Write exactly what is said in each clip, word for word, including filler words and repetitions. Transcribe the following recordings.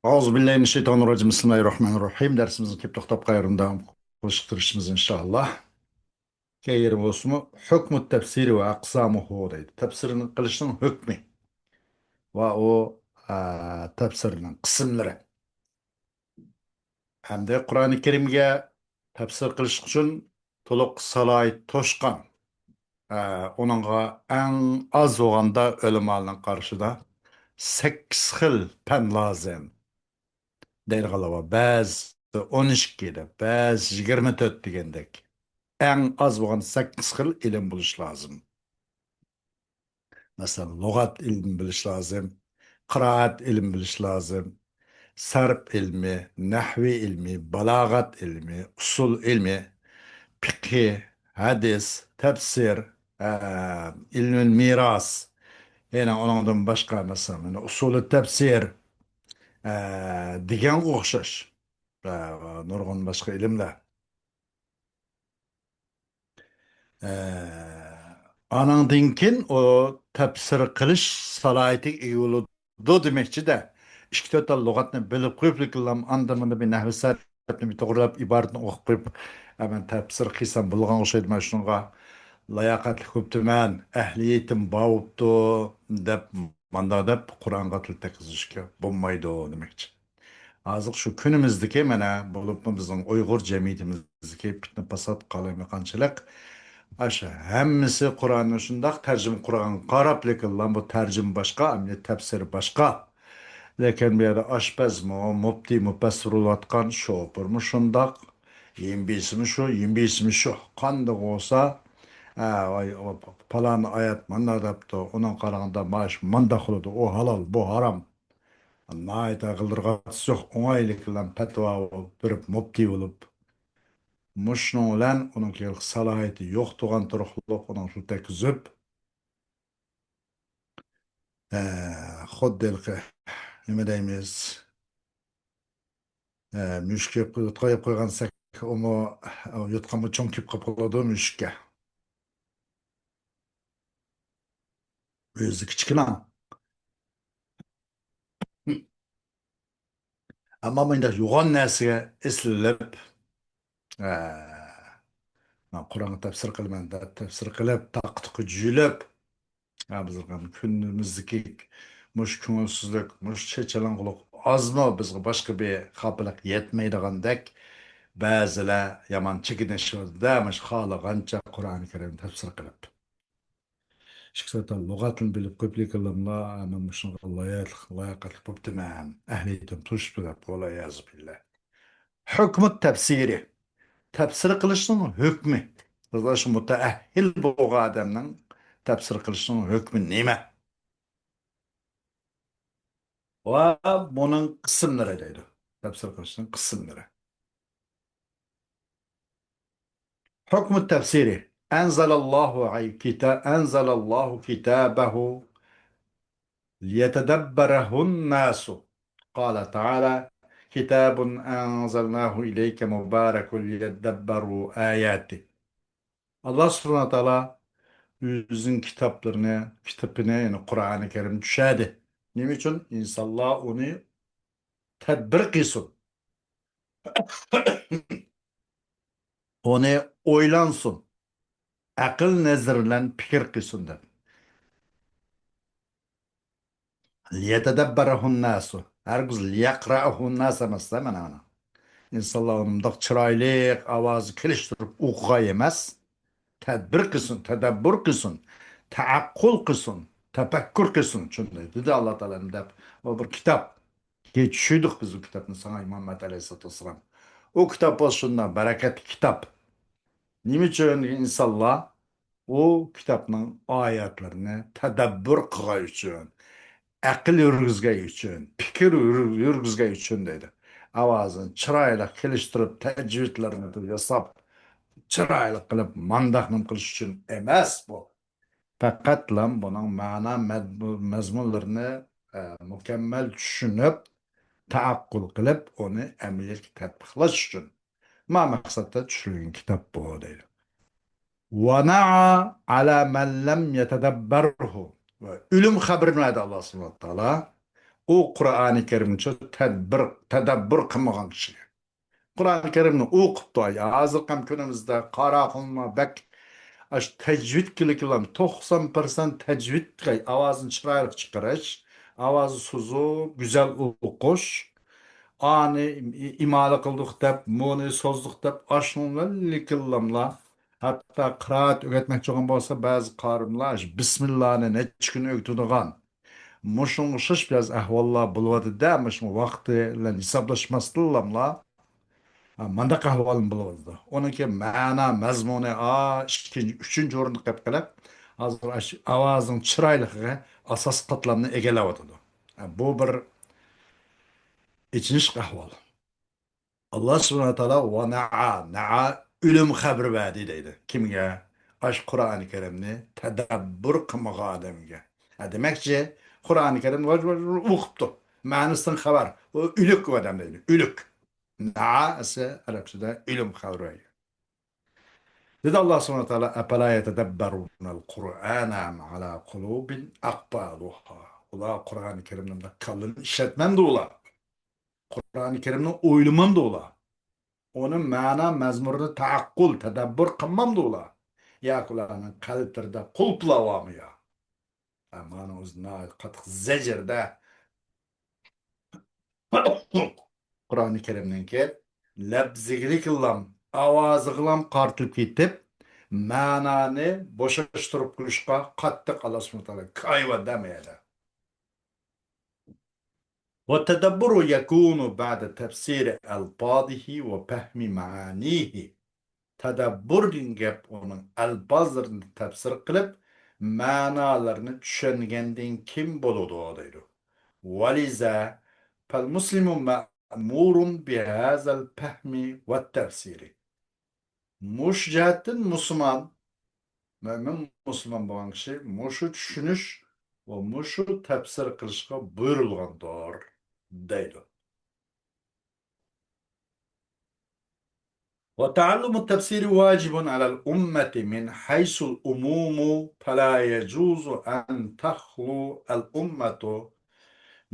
أعوذ بالله من الشيطان الرجيم. بسم الله الرحمن الرحيم. دەرسىمىزنى كېلىپ توختاپ قايرىمدا قوشۇپ تۇرۇشىمىز، ئىنشائاللا. كەيرى بولسىمۇ، حكم التفسير وأقسامه دەيدۇ. تەپسىرنى قىلىشنىڭ ھۆكمى ۋە ئۇ، ئە، تەپسىرنىڭ قىسىملىرى. ھەمدە قۇرئانى كەرىمگە تەپسىر قىلىش ئۈچۈن تولۇق سالاھىيىتى توشقان، ئە، ئۇنىڭغا ئەڭ ئاز بولغاندا ئۆلىمالارنىڭ قارىشىدا سەككىز خىل پەن لازىم دەيدىغانلار بار. بەزىدە ئون ئىككى دەپ، بەزى يىگىرمە تۆت دېگەندەك. ئەڭ ئاز بولغان سەككىز خىل ئىلىم بولۇشى لازىم. مەسىلەن، لۇغەت ئىلمى بىلىش لازىم، قىرائەت ئىلمى بىلىش لازىم، سەرپ ئىلمى، نەھۋى ئىلمى، بالاغەت ئىلمى، ئۇسۇل ئىلمى، پىقھى، ھەدىس، تەپسىر، ئە، ئىلمۇل مىراس، يەنە ئۇنىڭدىن باشقا، مەسىلەن، مانا ئۇسۇلى تەپسىر، ئە، دېگەنگە ئوخشاش، ئە، نۇرغۇن باشقا ئىلىملەر. ئە، ئانىڭدىن كېيىن ئۇ تەپسىر قىلىش سالاھىيىتىگە ئىگە بولىدۇ دېمەكچىدە. ئىككى تۆت تال لۇغەتنى بىلىپ قويۇپلا، ئاندىن مۇندىن بىر نەھۋى سەرپنى بىر توغرىلاپ، ئىبارىتىنى ئوقۇپ قويۇپ، ئە، مەن تەپسىر قىلسام بولغان ئوخشايدۇ، مانا شۇنىڭغا لاياقەتلىك بوپتىمەن، ئەھلىيىتىم بار بوپتۇ دەپ، مانداق دەپ قۇرئانغا تىل تەگكۈزۈشكە بولمايدۇ دېمەكچى. ھازىر شۇ كۈنىمىزدىكى، مانا، بولۇپمۇ بىزنىڭ ئۇيغۇر جەمئىيىتىمىزدىكى پىتنە-پاسات، قالايمىقانچىلىق، ئاشۇ ھەممىسى قۇرئاننى شۇنداق تەرجىمە قىلغانغا قاراپ، لېكىنلا بۇ تەرجىمە باشقا، ئەمدى تەپسىر باشقا. لېكىن بۇ يەردە ئاشپەزمۇ، مۇپتى، مۇپەسسىر بولۇۋاتقان شوپۇرمۇ شۇنداق، يىمبىسىمۇ شۇ، يىمبىسىمۇ شۇ. قانداق بولسا، ئە، ۋاي، پالان ئايەت مانداق دەپتۇ، ئۇنىڭغا قارىغاندا ماش مانداق بولىدۇ، ئۇ ھالال، بۇ ھارام. ناھايىتى غىلدىرغاتۇسى يوق، ئوڭايلىقى بىلەن پەتىۋا بېرىپ، مۇپتى بولۇپ، مۇشۇنىڭ بىلەن ئۇنىڭ سالاھىيىتى يوق تۇرغان تۇرۇقلۇق، ئۇنىڭ تىل تەگكۈزۈپ، ئە، خۇددى ھېلىقى، نېمە دەيمىز، ئە، مۈشۈككە يوتقان يەپ قويغان سەك، ئۇمۇ يوتقانمۇ چوڭ كېلىپ قالىدۇ مۈشۈككە. ئۆزى كىچىككىنە. ئەمما مۇنداق يوغان نەرسىگە ئېسىلىپ، ئە، مەن قۇرئانغا تەپسىر قىلىمەن دەپ، تەپسىر قىلىپ، تاققا-تۇققا جۈيلۈپ، ئە، بىزنىڭ كۈنىمىزدىكى مۇشۇ كۆڭۈلسىزلىك، مۇشۇ چېچىلاڭغۇلۇق ئازمۇ بىزگە باشقا بىر خاپىلىق يەتمەيدىغاندەك، بەزىلەر يامان چېكىنىشىۋاتىدۇ-دە، مۇشۇ خالىغانچە قۇرئانى كەرىمنى تەپسىر قىلىپ. ئىككى تۆت تال لۇغەتنى بىلىپ قويۇپ، لېكىنلا مەن مۇشۇنىڭغا لايىقلىق، لايىقلىق بوپتىمەن، ئەھلىيىتىم توشۇپتۇ دەپ، ۋەلئىيازۇ بىللا. ھۆكمۇ تەپسىرى. تەپسىر قىلىشنىڭ ھۆكمى. بىز شۇ مۇتەئەھھىل بولغان ئادەمنىڭ تەپسىر قىلىشنىڭ ھۆكمى نېمە؟ ۋە بۇنىڭ قىسىملىرى دەيدۇ. تەپسىر قىلىشنىڭ قىسىملىرى. حكم التفسير. أنزل الله أي كتا-، أنزل الله كتابه ليتدبره الناس. قال تعالى: كتاب أنزلناه إليك مبارك ليدبروا آياته. ئاللا سۇبھانەھۇ ۋە تائالا ئۆزىنىڭ كىتابلىرىنى، كىتابىنى، يەنى قۇرئانى كەرىم چۈشەردى. نېمە ئۈچۈن؟ ئىنسانلار ئۇنى تەدبىر قىلسۇن. ئۇنى ئويلانسۇن. ئەقىل نەزىرى بىلەن پىكىر قىلسۇن دەپ. ليتدبره الناس. ھەرگىز ليقرأه الناس ئەمەس-دە، مانا، مانا. ئىنسانلار ئۇنى مۇنداق چىرايلىق ئاۋازدا كېلىشتۈرۈپ ئوقۇغاي ئەمەس. تەدبىر قىلسۇن، تەدەببۇر قىلسۇن، تەئەققۇل قىلسۇن، تەپەككۇر قىلسۇن. شۇنداق دېدى ئاللا تائالا دەپ. ئۇ بىر كىتاب. كېيىن چۈشۈردۇق بىز ئۇ كىتابنى ساڭا، ئەي مۇھەممەد ئەلەيھىسسالاتۇ ۋەسسالام. ئۇ كىتاب بولسا شۇنداق بەرىكەتلىك كىتاب. نېمە ئۈچۈن؟ ئىنسانلار ئۇ كىتابنىڭ ئايەتلىرىنى تەدەببۇر قىلغان ئۈچۈن، ئەقىل يۈرگۈزگەن ئۈچۈن، پىكىر يۈر-، يۈرگۈزگەن ئۈچۈن دەيدۇ. ئاۋازىنى چىرايلىق كېلىشتۈرۈپ، تەجۋىدلىرىنى ياساپ، چىرايلىق قىلىپ، مانداق نېمە قىلىش ئۈچۈن ئەمەس بۇ. پەقەتلا بۇنىڭ مەنا مەد-، مەزمۇنلىرىنى، ئە، مۇكەممەل چۈشىنىپ، تەئەققۇل قىلىپ، ئۇنى ئەمەلىيەتكە تەتبىقلاش ئۈچۈن. ما مەقسەتتە چۈشۈرۈلگەن كىتاب بۇ دەيدۇ. ونعى على من لم يتدبره. ۋە ئۆلۈم خەبىرىنى بەردى ئاللا سۇبھانەھۇ ۋە تائالا. ئۇ قۇرئانى كەرىمنى تەدبىر، تەدەببۇر قىلمىغان كىشىگە. قۇرئانى كەرىمنى ئوقۇپتۇ، ئاي، ھازىرقى كۈنىمىزدە قاراخانلار بەك ئاشۇ تەجۋىدكىلىكلام، توقسان پىرسەنت تەجۋىدكە ئاۋازىنى چىرايلىق چىقىرىش، ئاۋازى سوزۇق، گۈزەل ئوقۇش، ئانى ئىمالا قىلدۇق دەپ، مۇنى سوزدۇق دەپ، ئاشۇنىڭلىكلاملا، ھەتتا قىرائەت ئۆگەتمەكچى بولغان بولسا، بەزى قارىملار بىسمىللانى نەچچە كۈن ئۆگىتىدىغان، مۇشۇنىڭغا ئوخشاش بەزى ئەھۋاللار بولۇۋاتىدۇ-دە، مۇشۇ ۋاقتى بىلەن ھېسابلاشماستىنلاملا، ھە، مانداق ئەھۋالمۇ بولۇۋاتىدۇ. ئۇنىڭكى مەنا، مەزمۇنى، ئا، ئىككىنچى، ئۈچىنچى ئورۇندا قېلىپ قېلىپ، ھازىر ئاشۇ ئاۋازنىڭ چىرايلىقىغا ئاساسىي قاتلامنى ئىگىلەۋاتىدۇ. ھە، بۇ بىر ئېچىنىشلىق ئەھۋال. ئاللا سۇبھانەھۇ ۋە تائالا ۋە نەئا، نەئا ئۆلۈم خەۋىرى بەردى دەيدۇ. كىمگە؟ ئاشۇ قۇرئانى كەرىمنى تەدەببۇر قىلمىغان ئادەمگە. ھە، دېمەكچى، قۇرئانى كەرىمنى ۋاج ۋاج ئوقۇپتۇ. مەنىسىدىن خەۋەر. ئۇ ئۆلۈك ئۇ ئادەم دەيدۇ. ئۆلۈك. نەئا ئەسلى ئەرەبچىدە ئۆلۈم خەۋىرى. دېدى ئاللا سۇبھانەھۇ ۋە تائالا، ئەپەلا يەتەدەببەرۇنەل قۇرئانە ئەم ئەلا قۇلۇبىن ئەقپالۇھا. ئۇلار قۇرئانى كەرىمنى بۇنداق كاللىنى ئىشلەتمەمدۇ ئۇلار؟ قۇرئانى كەرىمنى ئويلىمامدۇ ئۇلار؟ ئۇنى مەنا مەزمۇنىنى تەئەققۇل، تەدەببۇر قىلمامدۇ ئۇلار؟ ياكى ئۇلارنىڭ قەلبلىرىدە قۇلۇپلا بارمۇ يا؟ ھە، مانا ئۆزى ناھايىتى قاتتىق زەجىردە قۇرئانى كەرىمنىڭكى لەپزىگىلىكلام، ئاۋازىغىلام قارىتىلىپ كېتىپ، مەنانى بوشاشتۇرۇپ قويۇشقا قاتتىق ئاللا سۇبھانەھۇ ۋە تائالا كايىۋاتىدۇ ھەممە يەردە. والتدبر يكون بعد تفسير ألفاظه وفهم معانيه. تەدەببۇر دېگەن گەپ ئۇنىڭ ئەلپازلىرىنى تەپسىر قىلىپ، مەنالىرىنى چۈشەنگەندىن كېيىن بولىدۇ، دەيدۇ. ولذا فالمسلم مأمور بهذا الفهم والتفسير. مۇشۇ جەھەتتىن مۇسۇلمان، مۆمىن مۇسۇلمان بولغان كىشى مۇشۇ چۈشىنىش ۋە مۇشۇ تەپسىر قىلىشقا بۇيرۇلغاندۇر، دەيدۇ. وتعلم التفسير واجب على الأمة من حيث العموم، فلا يجوز أن تخلو الأمة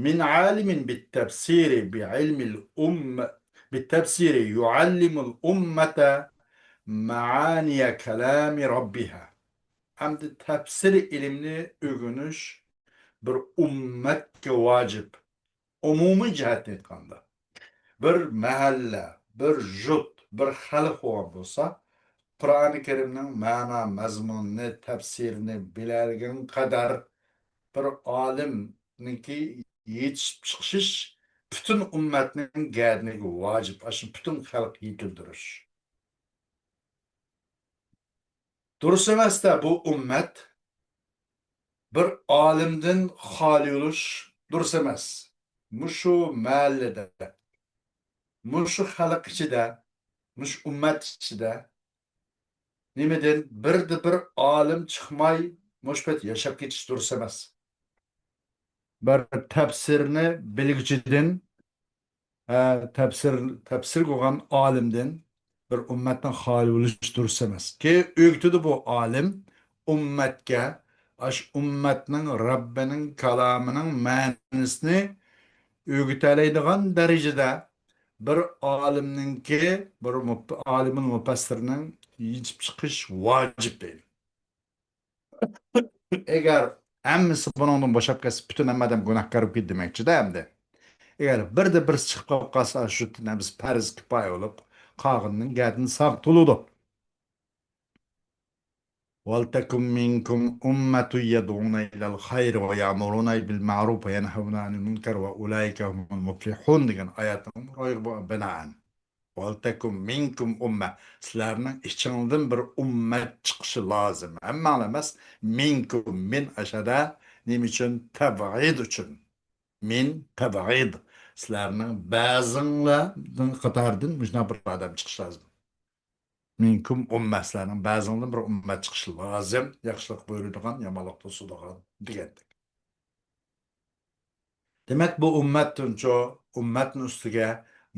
من عالم بالتفسير بعلم الأم-، بالتفسير يعلم الأمة معاني كلام ربها. ئەمدى تەپسىر ئىلمىنى ئۆگىنىش بىر ئۈممەتكە ۋاجىپ. ئومۇمىي جەھەتتىن ئېيتقاندا، بىر مەھەللە، بىر يۇرت، بىر خەلق بولغان بولسا، قۇرئانى كەرىمنىڭ مەنا، مەزمۇنىنى، تەپسىرىنى بىلەلىگەن قەدەر بىر ئالىمنىڭكى يېتىشىپ چىقىش پۈتۈن ئۈممەتنىڭ گەدىنىگە ۋاجىپ، ئاشۇ پۈتۈن خەلققە يېتىلدۈرۈش. دۇرۇس ئەمەس-دە، بۇ ئۈممەت بىر ئالىمدىن خالىي بولۇش دۇرۇس ئەمەس. مۇشۇ مەھەللىدە، مۇشۇ خەلق ئىچىدە، مۇشۇ ئۈممەت ئىچىدە نېمىدىن بىردە بىر ئالىم چىقماي مۇشۇ پەت ياشاپ كېتىش دۇرۇس ئەمەس. بىر تەپسىرنى بىلگۈچىدىن، ھە، تەپسىر، تەپسىر قىلغان ئالىمدىن بىر ئۈممەتنىڭ خالىي بولۇشى دۇرۇس ئەمەس. كېيىن ئۆگىتىدۇ بۇ ئالىم ئۈممەتكە، ئاشۇ ئۈممەتنىڭ رەببىنىڭ كالامىنىڭ مەنىسىنى ئۆگىتەلەيدىغان دەرىجىدە بىر ئالىمنىڭكى، بىر مۇپ-، ئالىمۇل مۇپەسسىرنىڭ يېتىپ چىقىش ۋاجىپ دەيدۇ. ئەگەر ھەممىسى بۇنىڭدىن بوشاپ كەتسە، پۈتۈن ھەممە ئادەم گۇناھكار بولۇپ كېتىدۇ دېمەكچىدە ئەمدى. ئەگەر بىردە بىرسى چىقىپ قالىپ قالسا، شۇ نەرسە پەرز كىپايە بولۇپ، قالغىنىنىڭ گەدىنى ساغ تولىدۇ. ولتكن منكم أمة يدعون إلى الخير ويأمرون بالمعروف وينهون عن المنكر وأولئك هم المفلحون دېگەن ئايەتنىڭ روھىغا بىنائەن. ولتكن منكم أمة، سىلەرنىڭ ئىچىڭدىن بىر ئۈممەت چىقىشى لازىم. ھەممەڭلار ئەمەس، منكم، من ئەشەدە، نېمە ئۈچۈن؟ تەبئىد ئۈچۈن. من تەبئىد، سىلەرنىڭ بەزىڭلارنىڭ قاتارىدىن مۇشۇنداق بىر ئادەم چىقىشى لازىم. منكم أمة، سىلەرنىڭ بەزىڭدىن بىر ئۈممەت چىقىشى لازىم، ياخشىلىق بۇيرۇيدىغان، يامانلىق توسىدىغان دېگەندەك. دېمەك، بۇ ئۈممەتتىنچۇ، ئۈممەتنىڭ ئۈستىگە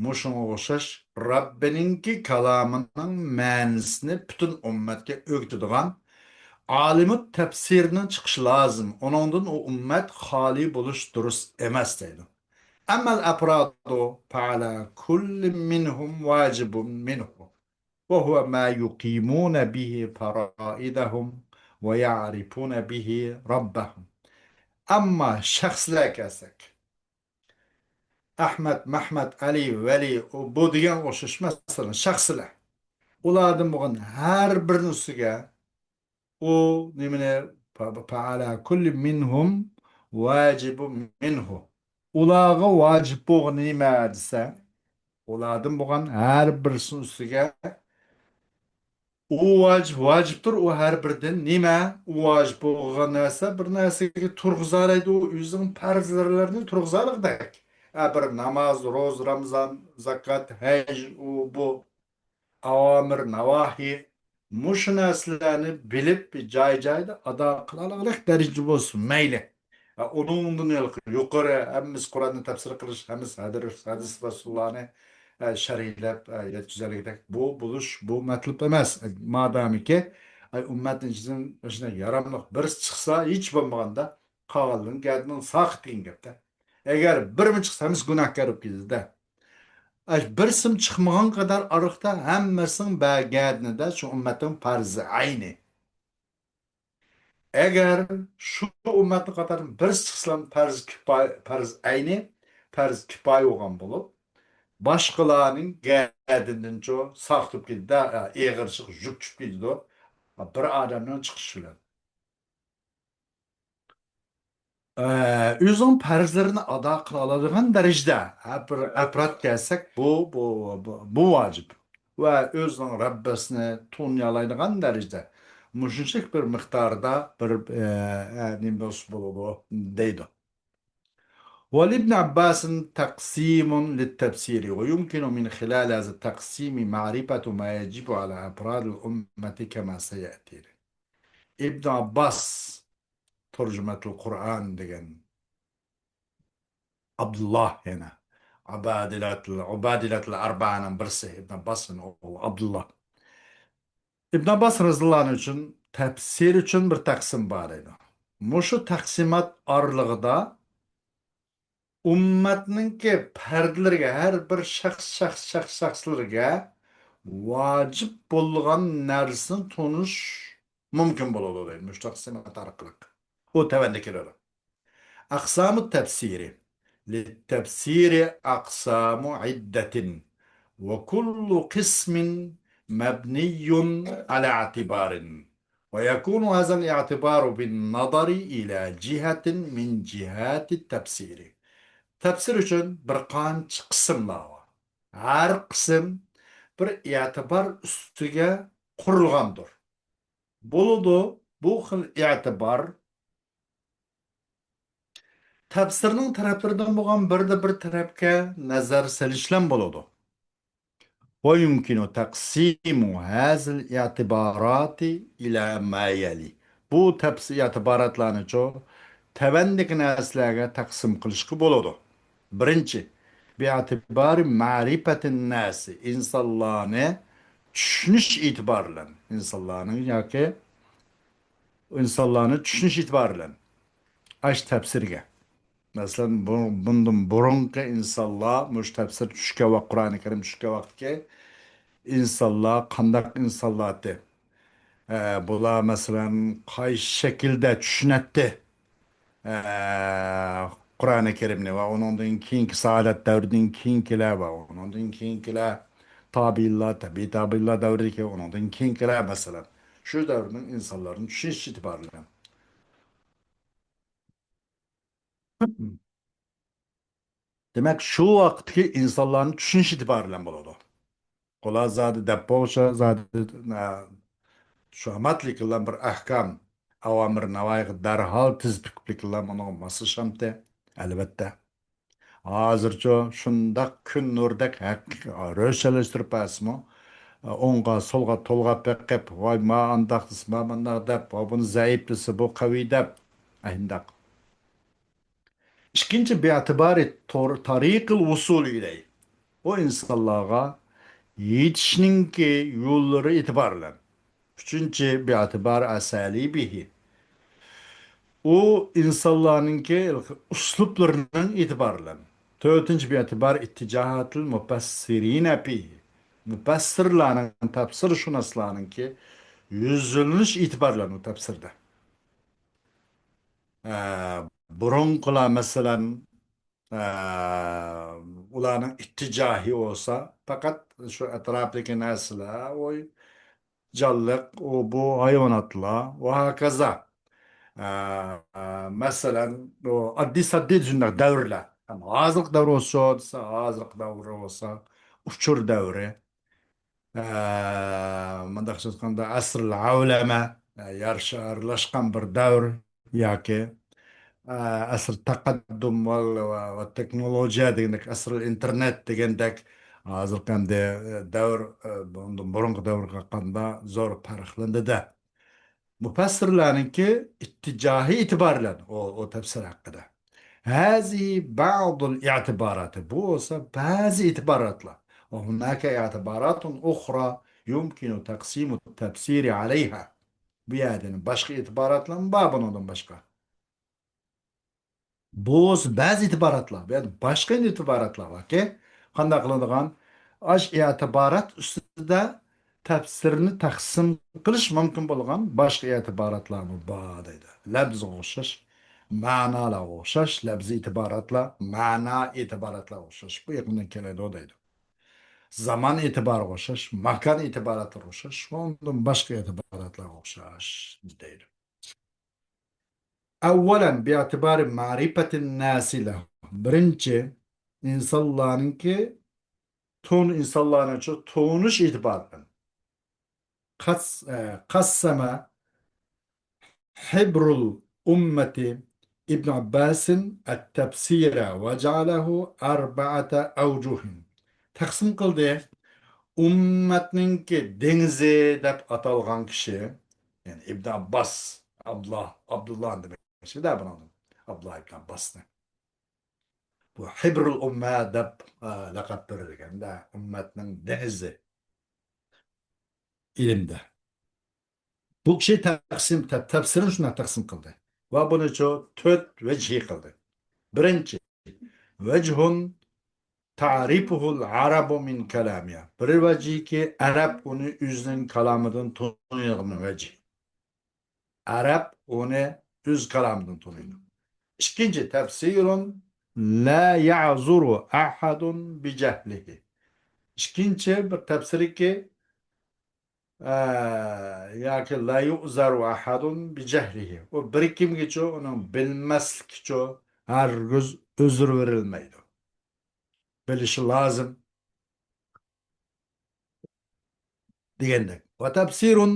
مۇشۇنىڭغا ئوخشاش رەببىنىڭكى كالامىنىڭ مەنىسىنى پۈتۈن ئۈممەتكە ئۆگىتىدىغان، ئالىمۇ تەپسىرنىڭ چىقىشى لازىم. ئۇنىڭدىن ئۇ ئۈممەت خالىي بولۇش دۇرۇس ئەمەس دەيدۇ. أما الأفراد فعلى كل منهم واجب منه، وهو ما يقيمون به فرائضهم ويعرفون به ربهم. ئەمما شەخسلەرگە كەلسەك، ئەھمەد، مەھمەد، ئەلى، ۋەلى، ئۇ، بۇ دېگەن ئوخشاش، مەسىلەن، شەخسلەر. ئۇلاردىن بولغان ھەر بىرىنىڭ ئۈستىگە ئۇ نېمىنى، فعلى كل منهم واجب منه. ئۇلارغا ۋاجىپ بولغىنى نېمە دېسە، ئۇلاردىن بولغان ھەر بىرسىنىڭ ئۈستىگە ئۇ ۋاجىپ، ۋاجىپتۇر ئۇ ھەر بىردىن. نېمە؟ ئۇ ۋاجىپ بولغان نەرسە بىر نەرسىگە تۇرغۇزالايدۇ، ئۇ ئۆزىنىڭ پەرزلىرىنى تۇرغۇزالىغۇدەك. ئە، بىر ناماز، روزا، رامزان، زاكات، ھەج، ئۇ، بۇ. ئاۋامىر، ناۋاھى، مۇشۇ نەرسىلەرنى بىلىپ، جاي-جايىدا ئادا قىلالىغۇدەك دەرىجىدە بولسۇن، مەيلى. ھە، ئۇنىڭدىن يۇقىرى ھەممىسى قۇرئاننى تەپسىر قىلىش، ھەممىسى ھەدىس، ھەدىس رەسۇلۇللانى، ھە، شەرھلەپ، ھە، يەتكۈزەلىگۈدەك بۇ بولۇش، بۇ مەتلۇپ ئەمەس. مادامىكى، ئەي، ئۇممەتنىڭ ئىچىدىن شۇنداق ياراملىق بىرسى چىقسا، ھېچ بولمىغاندا قالغانلىرىنىڭ گەدىنىڭ ساقىت دېگەن گەپتە. ئەگەر بىرمۇ چىقسا، ھەممىسى گۇناھكار بولۇپ كېتىدۇ-دە. ئاش بىرسىم چىقمىغان قەدەر ئارىلىقتا ھەممىسىنىڭ بەرگەنىدە شۇ ئۈممەتنىڭ پەرزى ئەينى. ئەگەر شۇ ئۈممەتنىڭ قاتارىدىن بىرسى چىقسىلا پەرز كىپايە، پەرز ئەينى، پەرز كىپايە بولغان بولۇپ، باشقىلارنىڭ گەدىنىدىنچۇ ساقىتىپ كېتىدۇ، ئېغىرچىق يۈك چۈشۈپ كېتىدۇ. بىر ئادەمنىڭ چىقىشى بىلەن. ئە، ئۆزىنىڭ پەرزلىرىنى ئادا قىلالايدىغان دەرىجىدە، ئەپر-، ئەپراد دېسەك، بۇ، بۇ، بۇ، بۇ ۋاجىپ. ۋە ئۆزىنىڭ رەببىسىنى تونۇيالايدىغان دەرىجىدە مۇشۇنچىلىك بىر مىقداردا بىر، ئە، ئە، نېمە بولسا بولىدۇ، دەيدۇ. ولابن عباس تقسيم للتفسير، ويمكن من خلال هذا التقسيم معرفة ما يجب على أفراد الأمة كما سيأتي. ئىبن ئابباس تۇرجۇمەتۇل قۇرئان دېگەن ئابدۇللا يەنە. ئابادىلەتىل، ئۇبادىلەتىل ئەربانىڭ بىرسى ئىبن ئابباسنىڭ ئوغلى ئابدۇللا. ئىبن ئابباس رەزىياللاھۇ ئەنھۇ ئۈچۈن تەپسىر ئۈچۈن بىر تەقسىم بار ئىدى. مۇشۇ تەقسىمات ئارىلىقىدا ئۈممەتنىڭكى پەردىلىرىگە، ھەر بىر شەخس، شەخس، شەخس، شەخسلىرىگە ۋاجىپ بولغان نەرسىنى تونۇش مۇمكىن بولىدۇ دەيدۇ، مۇشۇ تەقسىمات ئارقىلىق. ئۇ تۆۋەندە كېلىدۇ. أقسام التفسير. للتفسير أقسام عدة، وكل قسم مبني على اعتبار، ويكون هذا الاعتبار بالنظر إلى جهة من جهات التفسير. تەپسىر ئۈچۈن بىر قانچە قىسىملار بار. ھەر قىسىم بىر ئېتىبار ئۈستىگە قۇرۇلغاندۇر. بولىدۇ، بۇ خىل ئېتىبار تەپسىرنىڭ تەرەپلىرىدىن بولغان بىردە بىر تەرەپكە نەزەر سېلىشلام بولىدۇ. ويمكن تقسيم هذه الاعتبارات إلى ما يلي. بۇ تەپسىر ئېتىباراتلارنىچۇ تۆۋەندىكى نەرسىلەرگە تەقسىم قىلىشقا بولىدۇ. بىرىنچى، باعتبار معرفة الناس، ئىنسانلارنى چۈشىنىش ئېتىبارى بىلەن، ئىنسانلارنىڭ ياكى ئىنسانلارنى چۈشىنىش ئېتىبارى بىلەن ئاش تەپسىرگە. مەسىلەن، بۇ، بۇندىن بۇرۇنقى ئىنسانلار مۇشۇ تەپسىر چۈشكەن ۋاقىت، قۇرئانى كەرىم چۈشكەن ۋاقىتتىكى ئىنسانلار قانداق ئىنسانلار ئىدى؟ ئە، بۇلار، مەسىلەن، قايسى شەكىلدە چۈشىنەتتى؟ ئە، قۇرئانى كەرىمنى ۋە ئۇنىڭدىن كېيىنكى سائادەت دەۋرىدىن كېيىنكىلەر ۋە ئۇنىڭدىن كېيىنكىلەر، تابىئىنلار، تەبىئىي تابىئىنلار دەۋرىدىكى، ئۇنىڭدىن كېيىنكىلەر، مەسىلەن، شۇ دەۋرنىڭ ئىنسانلىرىنى چۈشىنىش ئېتىبارى بىلەن. دېمەك، شۇ ۋاقىتتىكى ئىنسانلارنى چۈشىنىش ئېتىبارى بىلەن بولىدۇ. ئۇلار زادى دەپ بولسا، زادى، ئە، شۇ ھاماتلىكىلا بىر ئەھكام، ئاۋامىر ناۋايىغا دەرھال تىز پۈكۈپلىكىلا ئۇنىڭغا ماسلىشامتى؟ ئەلۋەتتە. ھازىرچۇ شۇنداق كۈن نۇردەك ھەق-، روشەنلەشتۈرۈپ بەرسىمۇ، ئوڭغا، سولغا تولغاپ بېقىپ، ۋاي، ما ئانداق دېسە، ما مانداق دەپ، ۋا بۇنى زەئىپ دېسە، بۇ قەۋىي دەپ، ئەينداق. ئىككىنچى، باعتبار تور-، طريق الوصول إليه. ئۇ ئىنسانلارغا يېتىشنىڭكى يوللىرى ئېتىبارى بىلەن. ئۈچىنچى، باعتبار أساليبه. ئۇ ئىنسانلارنىڭكى ئۇسلۇبلىرىنىڭ ئېتىبارى بىلەن. تۆتىنچى، باعتبار اتجاهات المفسرين فيه. مۇپەسسىرلارنىڭ، تەپسىرشۇناسلارنىڭكى يۈزلىنىش ئېتىبارى بىلەن ئۇ تەپسىردە. ئە، بۇرۇنقىلار، مەسىلەن، ئە، ئۇلارنىڭ ئىتتىجاھى بولسا، پەقەت شۇ ئەتراپتىكى نەرسىلەر، ئوي، جانلىق، ئۇ، بۇ ھايۋاناتلار ۋە ھاكازا. ئە، ئە، مەسىلەن، ئۇ ئاددىي ساددىي شۇنداق دەۋرلەر. ھەم ھازىرقى دەۋر بولسا، دېسە، ھازىرقى دەۋر بولسا، ئۇچۇر دەۋرى. ئە، مۇنداق ئېيتقاندا، ئەسرىل ئەۋلەمە، ئە، يارىشارلاشقان بىر دەۋر ياكى، ئە، ئەسرىل تەقەددۇم ۋە، ۋە، ۋە تېخنولوگىيە دېگەندەك، ئەسرىل ئىنتېرنېت دېگەندەك، ھازىرقى ئەمدى، ئە، دەۋر، ئە، بۇندىن بۇرۇنقى دەۋرگە قارىغاندا زور پەرقلىنىدۇ-دە. مۇپەسسىرلەرنىڭكى ئىتتىجاھى ئېتىبارى بىلەن ئۇ، ئۇ تەپسىر ھەققىدە. هذه بعض الاعتبارات. بۇ بولسا بەزى ئېتىباراتلار. وهناك اعتبارات أخرى يمكن تقسيم التفسير عليها. بۇ يەردىن باشقا ئېتىباراتلارمۇ بار بۇنىڭدىن باشقا. بۇ بولسا بەزى ئېتىباراتلار، بۇ يەردە باشقا ئېتىباراتلار باركى، قانداق قىلىدىغان؟ ئاش ئېتىبارات ئۈستىدە تەپسىرنى تەقسىم قىلىش مۇمكىن بولغان باشقا ئېتىباراتلارمۇ بار دەيدۇ. لەپزىگە ئوخشاش، مەنالارغا ئوخشاش، لەپزىي ئېتىباراتلار، مەنا ئېتىباراتلارغا ئوخشاش. بۇ يېقىندىن كېلىدۇ دەيدۇ. زامان ئېتىبارىغا ئوخشاش، ماكان ئېتىباراتلىرىغا ئوخشاش، ئۇندىن باشقا ئېتىباراتلارغا ئوخشاش دەيدۇ. ئەۋۋەلەن، بىئەتىبارى مەرىپەتىن ناسى لەھۇ. بىرىنچى، ئىنسانلارنىڭكى تون-، ئىنسانلارنىڭچۇ تونۇش ئېتىبارىدىن. قەس-، ئە، قەسسەمە ھىبرۇل ئۇممەتى ئىبن ئابباسىن ئەت-تەپسىرە ۋە جەئەلەھۇ ئەربەئەتە ئەۋجۇھىن. تەقسىم قىلدى. ئۇممەتنىڭكى دېڭىزى دەپ ئاتالغان كىشى، يەنى ئىبن ئابباس، ئابدۇللا، ئابدۇللا دېمەكچىدە بۇنىڭدىن. ئابدۇللا ئىبن ئابباسنى. بۇ ھىبرۇل ئۇممە دەپ، ئە، لەقەپ بېرىلگەندە، ئۈممەتنىڭ دېڭىزى ئىلىمدە. بۇ كىشى تەقسىم، تە-، تەپسىرىنى شۇنداق تەقسىم قىلدى. ۋە بۇنىچۇ تۆت ۋەجھى قىلدى. بىرىنچى، ۋەجھۇن تەرىپۇھۇل ئەرەبۇ مىن كەلامىھا. بىر ۋەجھىكى، ئەرەب ئۇنى ئۆزىنىڭ كالامىدىن تونۇيدىغان ۋەجھ. ئەرەب ئۇنى ئۆز كالامىدىن تونۇيدۇ. ئىككىنچى، تەپسىرۇن لا يەزۇرۇ ئەھەدۇن بىجەھلىھى. ئىككىنچى بىر تەپسىركى، ئە، ياكى لا يۇزەرۇ ئەھەدۇن بىجەھلىھى. ئۇ بىر كىمگىچۇ ئۇنىڭ بىلمەسلىكىچۇ ھەرگىز ئۆزرە بېرىلمەيدۇ. بىلىشى لازىم دېگەندەك. ۋە تەپسىرۇن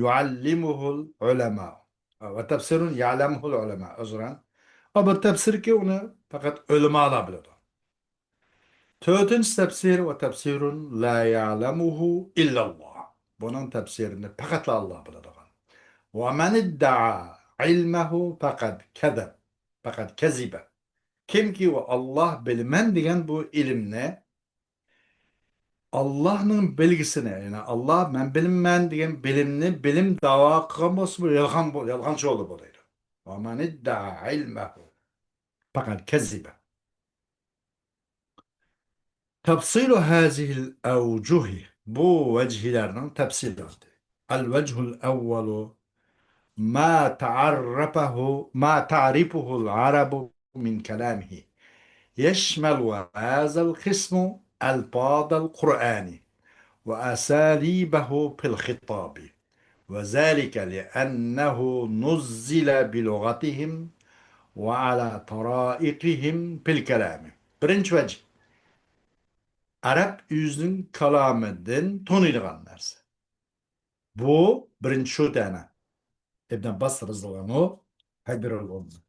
يۇئەللىمۇھۇل ئۇلەما. ۋە تەپسىرۇن يەلەمۇھۇل ئۇلەما. ئۆزرەن. ئۇ بىر تەپسىركى ئۇنى پەقەت ئۆلىمالار بىلىدۇ. تۆتىنچى تەپسىر، ۋە تەپسىرۇن لا يەلەمۇھۇ ئىللاللا. بۇنىڭ تەپسىرىنى پەقەتلا ئاللا بىلىدىغان. ۋە مەن ئىددەئا ئىلمەھۇ پەقەد كەزەب، پەقەد كەزىبە. كىمكى ئۇ ئاللا بىلىمەن دېگەن بۇ ئىلىمنى، ئاللانىڭ بىلگىسىنى، يەنى ئاللا مەن بىلىمەن دېگەن بىلىمنى بىلىم داۋا قىلغان بولسا، بۇ يالغان بول-، يالغانچى بولدى بۇ دەيدۇ. ۋە مەن ئىددەئا ئىلمەھۇ پەقەد كەزىبە. تەفسىلۇ ھازىھىل ئەۋجۇھى. بۇ ۋەجھىلەرنىڭ تەپسىلاتى. ئەل ۋەجھۇل ئەۋۋەلۇ ما تەئەررەفەھۇ، ما تەئرىفۇھۇل ئەرەبۇ مىن كەلامىھى. يەشمەلۇ ھازەل قىسمۇ ئەلفازەل قۇرئانى ۋە ئەسالىبەھۇ فىل خىتابى. وذلك لأنه نزل بلغتهم وعلى طرائقهم في الكلام. بىرىنچى ۋەجھ. ئەرەب ئۆزىنىڭ كالامىدىن تونۇيدىغان نەرسە. بۇ بىرىنچى شۇ تەنە. ئىبن ئابباس رەزىياللاھۇ ئەنھۇ ھەيدىرۇل ئۇممە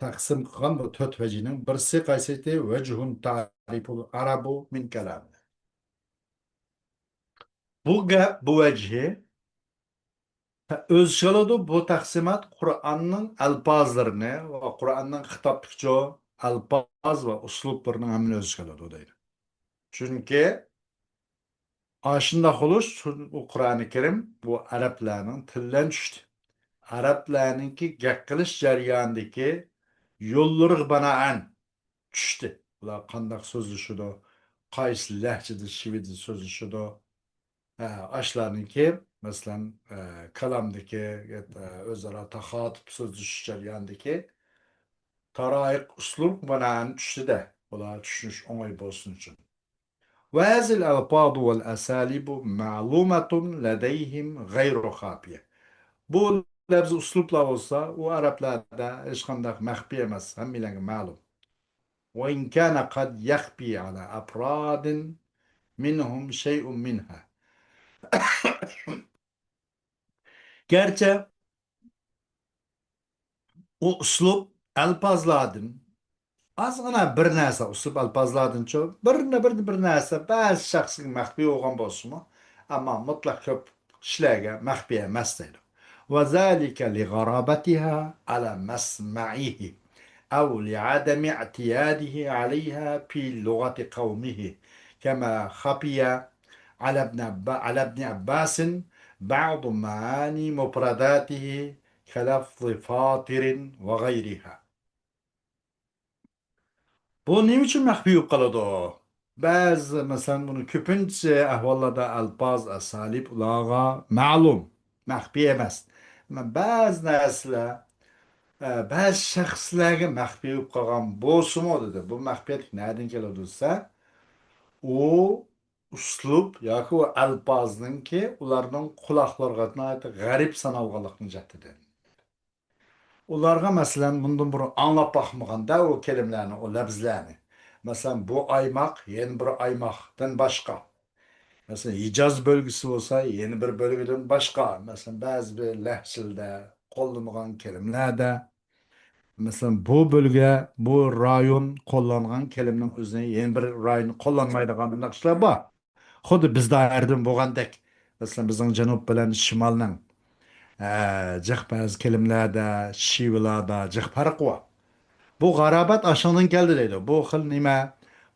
تەقسىم قىلغان بۇ تۆت ۋەجھنىڭ بىرسى قايسى ئىدى؟ ۋەجھۇن تەئرىفۇل ئەرەبۇ مىن كەلامىھى. بۇ گەپ، بۇ ۋەجھى ئۆز ئىچىگە ئالىدۇ، بۇ تەقسىمات قۇرئاننىڭ ئەلپازلىرىنى ۋە قۇرئاننىڭ خىتابتىكىچۇ ئەلپاز ۋە ئۇسلۇبلىرىنىڭ ھەممىنى ئۆز ئىچىگە ئالىدۇ دەيدۇ. چۈنكى ئاشۇنداق بولۇش، بۇ قۇرئانى كەرىم بۇ ئەرەبلەرنىڭ تىلىدىن چۈشتى. ئەرەبلەرنىڭكى گەپ قىلىش جەريانىدىكى يوللىرىغا بىنائەن چۈشتى. ئۇلار قانداق سۆزلىشىدۇ، قايسى لەھجىدە، شېۋىدە سۆزلىشىدۇ، ئە، ئاشۇلارنىڭكى، مەسىلەن، ئە، كالامدىكى، ئە، ئۆزئارا تاخاتۇپ سۆزلىشىش جەريانىدىكى تارائىق ئۇسلۇب بىنائەن چۈشتى-دە، ئۇلار چۈشىنىش ئوڭاي بولسۇن ئۈچۈن. وهذه الألفاظ والأساليب معلومة لديهم غير خافية. بۇ لەپزى ئۇسلۇبلار بولسا، ئۇ ئەرەبلەردە ھېچقانداق مەخپىي ئەمەس، ھەممىلەرگە مەلۇم. وإن كان قد يخفي على أفراد منهم شيء منها. گەرچە ئۇ ئۇسلۇب ئەلپازلاردىن ئازغىنا بىر نەرسە، ئۇسلۇب ئەلپازلاردىنچۇ، بىرنى، بىر، بىر نەرسە بەزى شەخسكە مەخپىي بولغان بولسىمۇ، ئەمما مۇتلەق كۆپ كىشىلەرگە مەخپىي ئەمەس دەيدۇ. وذلك لغرابتها على مسمعه أو لعدم اعتياده عليها في لغة قومه، كما خفي على ابن عبا-، على ابن عباس بعض معاني مفرداته كلفظ فاطر وغيرها. بۇ نېمە ئۈچۈن مەخپىي بولۇپ قالىدۇ؟ بەزى، مەسىلەن، بۇنى كۆپىنچە ئەھۋاللاردا ئەلپاز، ئەسالىب ئۇلارغا مەلۇم، مەخپىي ئەمەس. ئەمما بەزى نەرسىلەر، ئە، بەزى شەخسلەرگە مەخپىي بولۇپ قالغان بولسىمۇ، دېدى، بۇ مەخپىيەتلىك نەدىن كېلىدۇ دېسە، ئۇ ئۇسلۇب ياكى ئۇ ئەلپازنىڭكى ئۇلارنىڭ قۇلاقلىرىغا ناھايىتى غەرىب سانالغانلىقىنىڭ جەھىتىدىن. ئۇلارغا، مەسىلەن، مۇندىن بۇرۇن ئاڭلاپ باقمىغاندا ئۇ كەلىمىلەرنى، ئۇ لەپزىلەرنى. مەسىلەن، بۇ ئايماق يەنە بىر ئايماقتىن باشقا. مەسىلەن، ھىجاز بۆلگىسى بولسا يەنە بىر بۆلگىدىن باشقا. مەسىلەن، بەزى بىر لەھجىلەردە قوللىنىدىغان كەلىمىلەردە، مەسىلەن، بۇ بۆلگە، بۇ رايون قوللانغان كەلىمىنىڭ ئۆزىنى يەنە بىر رايون قوللانمايدىغان بۇنداق ئىشلار بار. خۇددى بىز دائىرىدىن بولغاندەك، مەسىلەن، بىزنىڭ جەنۇب بىلەن شىمالنىڭ، ئە، جىق بەزى كېلىملەردە، شېۋىلاردا جىق پەرق بار. بۇ غارابەت ئاشۇنىڭدىن كەلدى دەيدۇ. بۇ خىل نېمە،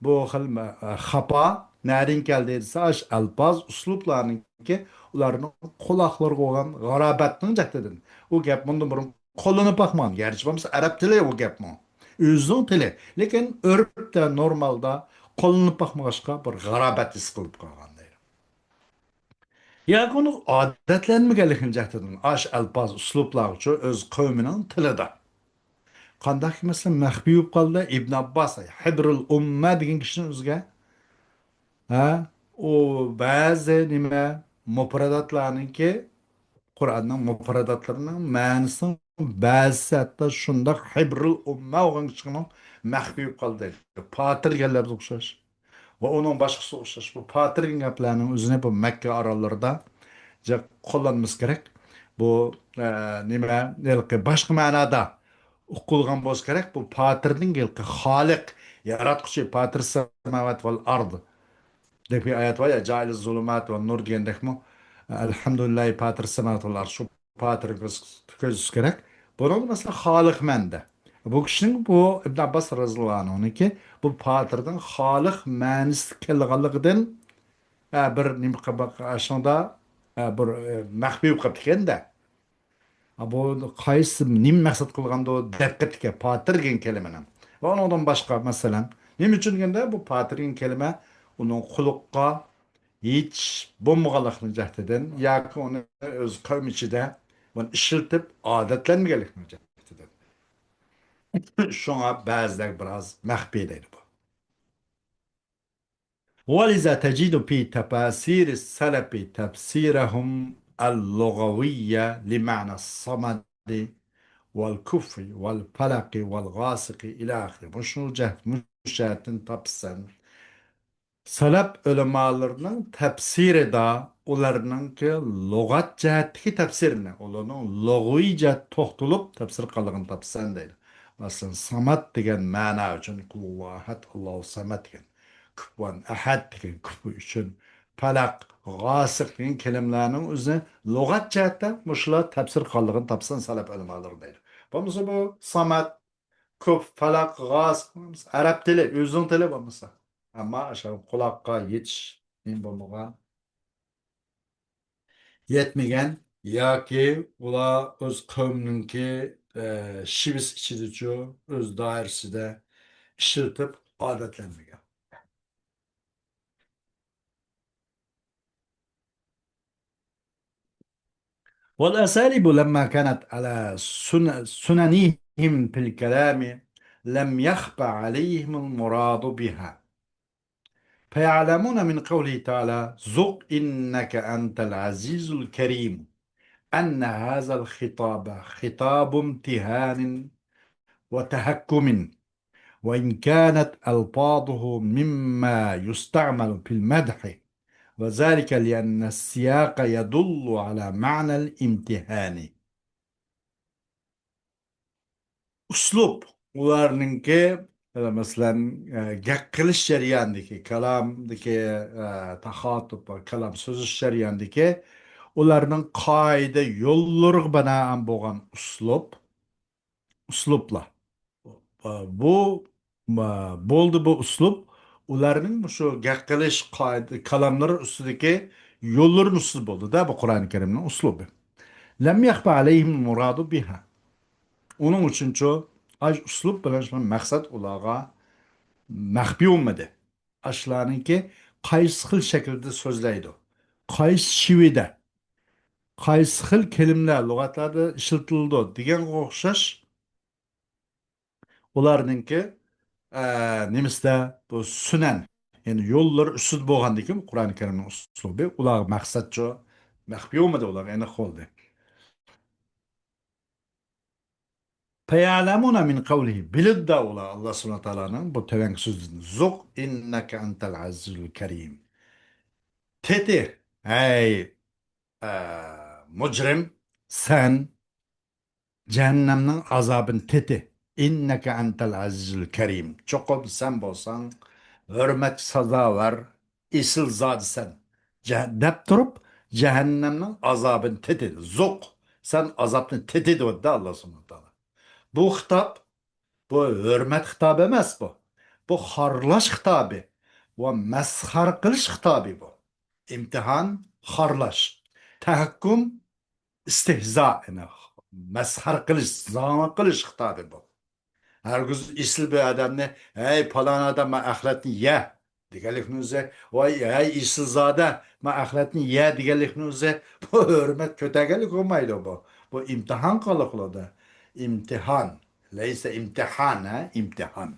بۇ خىل، ئە، خاپا نەدىن كەلدى دېسە، ئاش ئەلپاز، ئۇسلۇبلارنىڭكى، ئۇلارنىڭ قۇلاقلىرىغا بولغان غارابەتنىڭ جەھىتىدىن. ئۇ گەپ مۇندىن بۇرۇن قوللىنىپ باقمىغان. گەرچە بولمىسا ئەرەب تىلى ئۇ گەپمۇ. ئۆزىنىڭ تىلى. لېكىن ئۆرپتە، نورمالدا قوللىنىپ باقمىغاچقا بىر غارابەت ھېس قىلىپ قالغان دەيدۇ. ياكى ئۇنى ئادەتلەنمىگەنلىكىنىڭ جەھىتىدىن ئاش ئەلپاز ئۇسلۇبلارغىچۇ ئۆز قەۋمىنىڭ تىلىدا. قانداق مەسىلەن مەخپىي بولۇپ قالدى؟ ئىبن ئابباس، ھىبرۇل ئۇممە دېگەن كىشىنىڭ ئۆزىگە ھە، ئۇ بەزى نېمە، مۇپرەداتلارنىڭكى، قۇرئاننىڭ مۇپرەداتلىرىنىڭ مەنىسىنىڭ بەزىسى ھەتتا شۇنداق ھىبرۇل ئۇممە بولغان كىشىنىڭ مەخپىي بولۇپ قالدى. پاتىر دېگەن لەپزى ئوخشاش. ۋە ئۇنىڭ باشقىسى ئوخشاش. بۇ پاتىر دېگەن گەپلەرنىڭ ئۆزىنى بۇ مەككە ئاراللىرىدا جىق قوللانمىسا كېرەك. بۇ، ئە، نېمە، ھېلىقى باشقا مەنادا ئۇقۇلغان بولسا كېرەك، بۇ پاتىردىن ھېلىقى خالىق، ياراتقۇچى، پاتىر سەماۋات ۋەل ئارض دەپ بىر ئايەت بار يا، جائل زۇلۇمات ۋە نۇر دېگەندەكمۇ، ئەلھەمدۇلىللاھى پاتىر سەماۋات ۋەل ئارض، شۇ پاتىر كۆز-، كۆزىسى كېرەك. بۇنىڭدا مەسىلەن خالىق مەندە. بۇ كىشىنىڭ، بۇ ئىبن ئابباس رەزىياللاھۇ ئەنھۇنىڭكى بۇ پاتىردىن خالىق مەنىسى كەلگەنلىكىدىن، ئە، بىر نېمە قىلىپ، ئاشۇندا، ئە، بىر، ئە، مەخپىي بولۇپ قاپتىكەن-دە. ھا، بۇ قايسى، نېمە مەقسەت قىلغاندۇ دەپ قېپتىكەن پاتىر دېگەن كەلىمىنى. ۋە ئۇنىڭدىن باشقا، مەسىلەن، نېمە ئۈچۈن دېگەندە، بۇ پاتىر دېگەن كەلىمە ئۇنىڭ قۇلىقىغا ھېچ بولمىغانلىقىنىڭ جەھىتىدىن ياكى ئۇنى ئۆز قەۋمى ئىچىدە بۇنى ئىشلىتىپ ئادەتلەنمىگەنلىكىنىڭ جەھىتىدىن. شۇڭا بەزىلەرگە بىراز مەخپىي دەيدۇ بۇ. ولذا تجد في تفاسير السلف تفسيرهم اللغوي لمعنى الصمد والكف والفلق والغاسق إلى آخره. مۇشۇ جەھەت، مۇشۇ جەھەتتىن تاپىسەن. سەلەپ ئۆلىمالىرىنىڭ تەپسىرىدا ئۇلارنىڭكى لۇغەت جەھەتتىكى تەپسىرىنى، ئۇلارنىڭ لۇغىۋىي جەھەتتە توختىلىپ تەپسىر قىلغىنىنى تاپىسەن دەيدۇ. مەسىلەن، سامات دېگەن مەنا ئۈچۈن قۇلھۇۋەللاھۇ ئەھەد، ئاللاھۇ سەمەد دېگەن، كۇفۇۋەن ئەھەد دېگەن كۇفۇ ئۈچۈن، پەلەق، غاسىق دېگەن كەلىمىلەرنىڭ ئۆزى لۇغەت جەھەتتە مۇشۇلار تەپسىر قىلغىنىنى تاپىسەن سەلەپ ئۆلىمالىرى دەيدۇ. بولمىسا بۇ سامات، كۇف، پەلەق، غاسىق، ئەرەب تىلى، ئۆزىنىڭ تىلى بولمىسا. ئەمما ئاشۇ قۇلاققا يېتىش نېمە بولمىغان، يەتمىگەن ياكى ئۇلار ئۆز قەۋمىنىڭكى، ئە، شىۋىسى ئىچىدىچۇ، ئۆز دائىرىسىدە ئىشلىتىپ ئادەتلەنمىگەن. والأساليب لما كانت على سن-، سننهم في الكلام لم يخف عليهم المراد بها. فيعلمون من قوله تعالى: "ذق إنك أنت العزيز الكريم"، أن هذا الخطاب خطاب امتحان وتحكم، وإن كانت ألفاظه مما يستعمل في المدح، وذلك لأن السياق يدل على معنى الامتحان. ئۇسلۇب ئۇلارنىڭكى، مەسىلەن، گەپ قىلىش جەريانىدىكى، كالامدىكى، تاخاتۇب ۋە كالام سۆزلىشىش جەريانىدىكى ئۇلارنىڭ قائىدە يوللىرىغا بىنائەن بولغان ئۇسلۇب، ئۇسلۇبلار. بۇ، بولدى بۇ ئۇسلۇب ئۇلارنىڭ مۇشۇ گەپ قىلىش قائىدە، كالاملىرى ئۈستىدىكى يوللىرىنىڭ ئۈستىدە بولدى-دە، بۇ قۇرئان كەرىمنىڭ ئۇسلۇبى. لم يخف عليهم المراد بها. ئۇنىڭ ئۈچۈنچۇ، ئاش ئۇسلۇب بىلەن شۇ مەقسەت ئۇلارغا مەخپىي بولمىدى. ئاشۇلارنىڭكى قايسى خىل شەكىلدە سۆزلەيدۇ، قايسى شېۋىدە، قايسى خىل كەلىمىلەر لۇغەتلەردە ئىشلىتىلىدۇ دېگەنگە ئوخشاش ئۇلارنىڭكى، ئە، نېمىسىدە بۇ سۈنەن، يەنى يوللىرى ئۈستىدە بولغاندىكىن قۇرئان كەرىمنىڭ ئۇسلۇبى ئۇلارغا مەقسەتچۇ مەخپىي بولمىدى، ئۇلارغا ئېنىق بولدى. فيعلمون من قوله، بىلىدۇ ئۇلار ئاللا سۇبھانەھۇ ۋە تائالانىڭ بۇ تۆۋەنكى سۆزىدىن، ذق إنك أنت العزيز الكريم. تېتى، ھەي، ئە، مۇجرىم، سەن جەھەننەمنىڭ ئازابىنى تېتى. إنك أنت العزيز الكريم. چوقۇم سەن بولساڭ ھۆرمەتكە سازاۋەر، ئېسىل زادىسەن، جە-، دەپ تۇرۇپ، جەھەننەمنىڭ ئازابىنى تېتى. ذق، سەن ئازابنى تېتى دەۋاتىدۇ ئاللا سۇبھانەھۇ ۋە تائالا. بۇ خىتاب، بۇ ھۆرمەت خىتابى ئەمەس بۇ. بۇ خارلاش خىتابى ۋە مەسخەرە قىلىش خىتابى بۇ. ئىمتىھان، خارلاش. تەھەككۇم، ئىستىھزا، يەنى مەسخەرە قىلىش، زاڭا قىلىش خىتابى بۇ. ھەرگىز ئېسىل بىر ئادەمنى، «ھەي، پالان ئادەم، مانا ئەخلەتنى يە» دېگەنلىكنىڭ ئۆزى، «ۋاي، ھەي، ئېسىلزادە، مانا ئەخلەتنى يە» دېگەنلىكنىڭ ئۆزى، بۇ ھۆرمەت كۆتەرگەنلىك بولمايدۇ بۇ. بۇ ئىمتىھان قىلىقلىدى. ئىمتىھان. لەيسە ئىمتىھان، ھە؟ ئىمتىھان.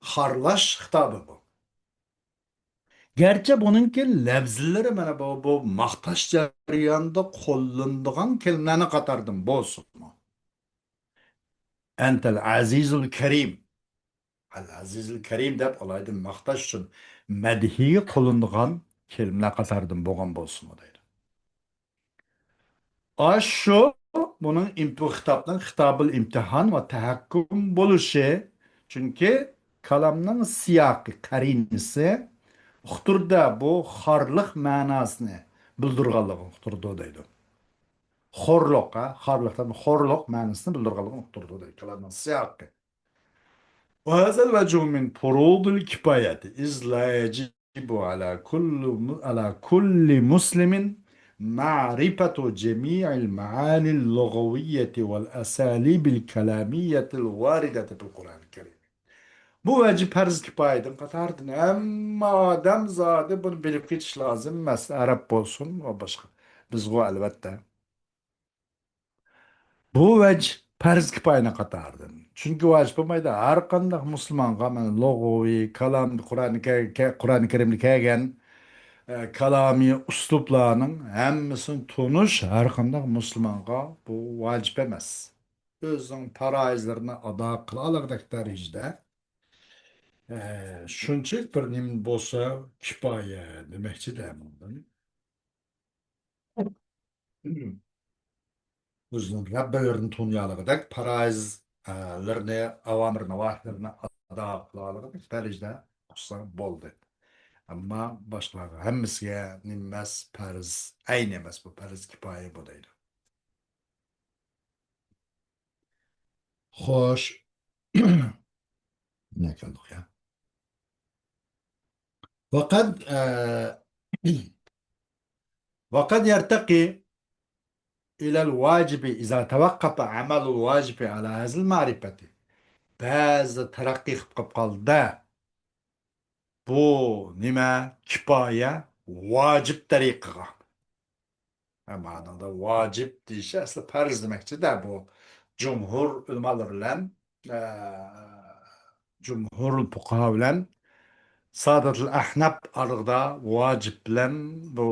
خارلاش خىتابى بۇ. گەرچە بۇنىڭكى لەۋزلىرى مانا بۇ، بۇ ماختاش جەريانىدا قوللىنىدىغان كەلىمىلەرنىڭ قاتارىدىن بولسىمۇ، «ئەنتەل ئەزىزۇل كەرىم»، «ئەل ئەزىزۇل كەرىم» دەپ ئالاھىدە ماختاش ئۈچۈن مەدھىيگە قوللىنىدىغان كەلىمىلەر قاتارىدىن بولغان بولسىمۇ دەيدۇ. ئاشۇ بۇنىڭ ئىم-، بۇ خىتابنىڭ خىتابىل ئىمتىھان ۋە تەھەككۇم بولۇشى، چۈنكى كالامنىڭ سىياقى، قەرىنىسى ئۇقتۇرىدۇ، بۇ خارلىق مەناسىنى بىلدۈرگەنلىكىنى ئۇقتۇرىدۇ دەيدۇ. خورلۇق، ھە، خارلىقتىن خورلۇق مەنىسىنى بىلدۈرگەنلىكىنى ئۇقتۇرىدۇ دەيدۇ كالامنىڭ سىياقى. وهذا الوجه من فروض الكفاية، إذ لا يجب على كل م-، على كل مسلم معرفة جميع المعاني اللغوية والأساليب الكلامية الواردة في القرآن الكريم. بۇ ۋەجىب پەرز كىپايىدىن قاتارىدىن ھەممە ئادەم زادى بۇنى بىلىپ كېتىش لازىم ئەمەس، ئەرەب بولسۇن ۋە باشقا. بىزغۇ ئەلۋەتتە. بۇ ۋەج پەرز كىپايىنىڭ قاتارىدىن. چۈنكى ۋاجىپ بولمايدۇ. ھەر قانداق مۇسۇلمانغا، مانا، لۇغىۋى، كالام، قۇرئان كە-، كە-، قۇرئان كەرىمدە كەلگەن، ئە، كالامىي ئۇسلۇبلارنىڭ ھەممىسىنى تونۇش ھەر قانداق مۇسۇلمانغا بۇ ۋاجىپ ئەمەس. ئۆزىنىڭ پارائىزلىرىنى ئادا قىلالىغۇدەك دەرىجىدە، ئە، شۇنچىلىك بىر نېمە بولسا كىپايە دېمەكچىدە مۇندىن. ئۆزىنىڭ رەببىلىرىنى تونۇيالىغۇدەك، پەرەزلىرىنى، ئاۋامىر ناۋاھىلىرىنى ئادا قىلالىغۇدەك دەرىجىدە ئۇقسا بولدى. ئەمما باشقىلارغا ھەممىسىگە نېمە ئەمەس، پەرز ئەينى ئەمەس، بۇ پەرز كىپايە بۇ دەيدۇ. خوش. نەكەلدۇق يا. ۋەقەد، ئە، وقد يرتقي إلى الواجب إذا توقف عمل الواجب على هذه المعرفة. بەزىدە تەرەققىي قىلىپ قاپ قالدى. بۇ نېمە؟ كىپايە، ۋاجىپ تەرىقىغا. ھە، مانىدا ۋاجىپ دېيىشى ئەسلى پەرز دېمەكچىدە، بۇ جۇمھۇر ئۆلىمالىرى بىلەن، ئە، جۇمھۇر پۇقاھا بىلەن سادەتۇل ئەھناپ ئارىلىقىدا ۋاجىپ بىلەن بۇ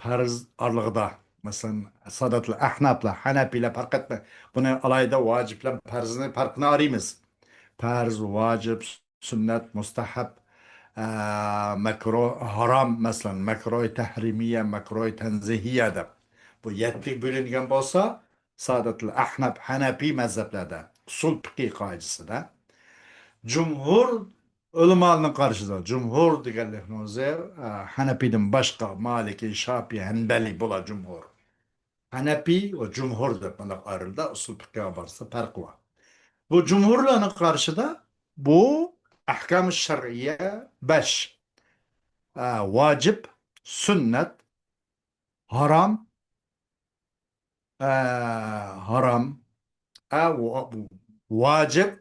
پەرز ئارىلىقىدا، مەسىلەن، سادەتۇل ئەھناپلار، ھەنەپىيلەر پەرق ئەتمەي، بۇنى ئالاھىدە ۋاجىپ بىلەن پەرزنى پەرقىنى ئايرىيمىز. پەرز، ۋاجىپ، سۈننەت، مۇستەھەب، ئە، مەكرۇھ، ھارام، مەسىلەن، مەكرۇھ تەھرىمىيە، مەكرۇھ تەنزىھىيە دەپ. بۇ يەتتىگە بۆلۈنگەن بولسا، سادەتۇل ئەھناپ، ھەنەپىي مەزھەپلەردە، ئۇسۇل پىقھى قائىدىسىدە. جۇمھۇر ئۆلىمالارنىڭ قارىشىدا، جۇمھۇر دېگەنلىكنىڭ ئۆزى، ئە، ھەنەپىيدىن باشقا، مالىكىي، شاپىئىي، ھەنبەلىي بۇلار جۇمھۇر. ھەنەپىي ۋە جۇمھۇر دەپ مۇنداق ئايرىلىدۇ، ئۇسۇل پىقھىغا بارسا پەرقى بار. بۇ جۇمھۇرلارنىڭ قارىشىدا بۇ ئەھكام شەرئىيە بەش. ئە، ۋاجىپ، سۈننەت، ھارام، ئە، ھارام، ئە، ۋا-، ۋاجىپ،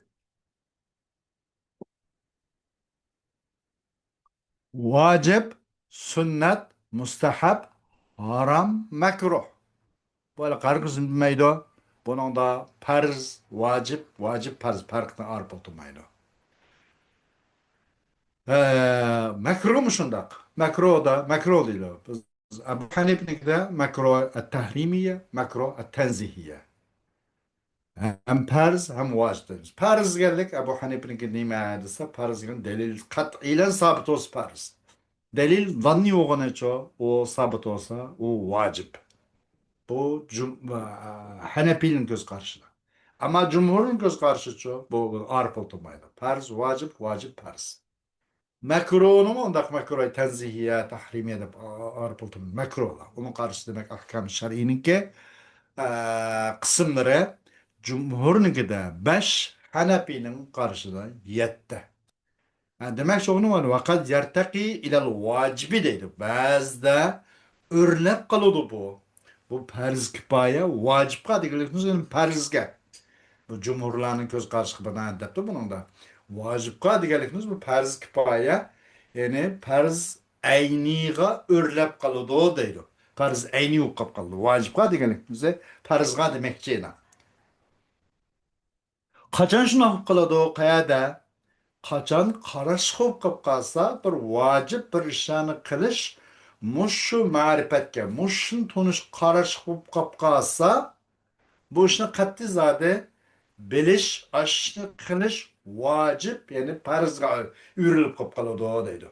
ۋاجىپ، سۈننەت، مۇستەھەب، ھارام، مەكرۇھ. بۇ ھەرگىز بىلمەيدۇ. بۇنىڭدا پەرز، ۋاجىپ، ۋاجىپ، پەرز پەرقىنى ئايرىپ ئولتۇرمايدۇ. ئە، مەكرۇھمۇ شۇنداق. مەكرۇھدا، مەكرۇھ دەيدۇ. بىز ئەبۇ ھەنىپىنىڭكىدە مەكرۇھ ئەت-تەھرىمىيە، مەكرۇھ ئەت-تەنزىھىيە. ھەم پەرز، ھەم ۋاجىپ دەيمىز. پەرز دېگەنلىك ئەبۇ ھەنىپىنىڭكى نېمە دېسە، پەرز دېگەن دەلىل قەتئىيلەن سابىت بولسا پەرز. دەلىل زاننىي بولغىنىچۇ، ئۇ سابىت بولسا، ئۇ ۋاجىپ. بۇ جۇم-، ئە، ھەنەپىينىڭ كۆز قارىشىدا. ئەمما جۇمھۇرنىڭ كۆز قارىشىچۇ، بۇ، بۇ ئايرىپ ئولتۇرمايدۇ. پەرز، ۋاجىپ، ۋاجىپ، پەرز. مەكرۇھنىمۇ ئۇنداق مەكرۇھ تەنزىھىيە، تەھرىمىيە دەپ ئا-، ئا-، ئايرىپ ئولتۇرمايدۇ. مەكرۇھلار. ئۇنىڭ قارىشىدا دېمەك ئەھكام شەرئىينىڭكى، ئە، قىسىملىرى جۇمھۇرنىڭكىدە بەش، ھەنەپىينىڭ قارىشىدا يەتتە. ھە، دېمەك، شۇنىڭ ۋاقەت يەرتەقى ئىلەل ۋاجىبى دەيدۇ. بەزىدە ئۆرلەپ قالىدۇ بۇ. بۇ پەرز كىپايە، ۋاجىبقا دېگەنلىكىمىز پەرزگە. بۇ جۇمھۇرلارنىڭ كۆز قارىشىغا بىنائەن دەپتۇ بۇنىڭدا. ۋاجىبقا دېگەنلىكىمىز بۇ پەرز كىپايە، يەنى پەرز ئەينىغا ئۆرلەپ قالىدۇ دەيدۇ. پەرز ئەينى بولۇپ قالىدۇ. ۋاجىبقا دېگەنلىكىمىز پەرزغا دېمەكچى يەنە. قاچان شۇنداق بولۇپ قالىدۇ؟ قەيەردە؟ قاچان قاراشلىق بولۇپ قالىپ قالسا، بىر ۋاجىپ بىر ئىشلارنى قىلىش مۇشۇ مەرىپەتكە، مۇشۇنى تونۇشقا قاراشلىق بولۇپ قالىپ قالسا، بۇ ئىشنى قەتئىي زادى بىلىش، ئاشۇ ئىشنى قىلىش ۋاجىپ، يەنى پەرزگە ئۆرۈلۈپ قالىپ قالىدۇ دەيدۇ.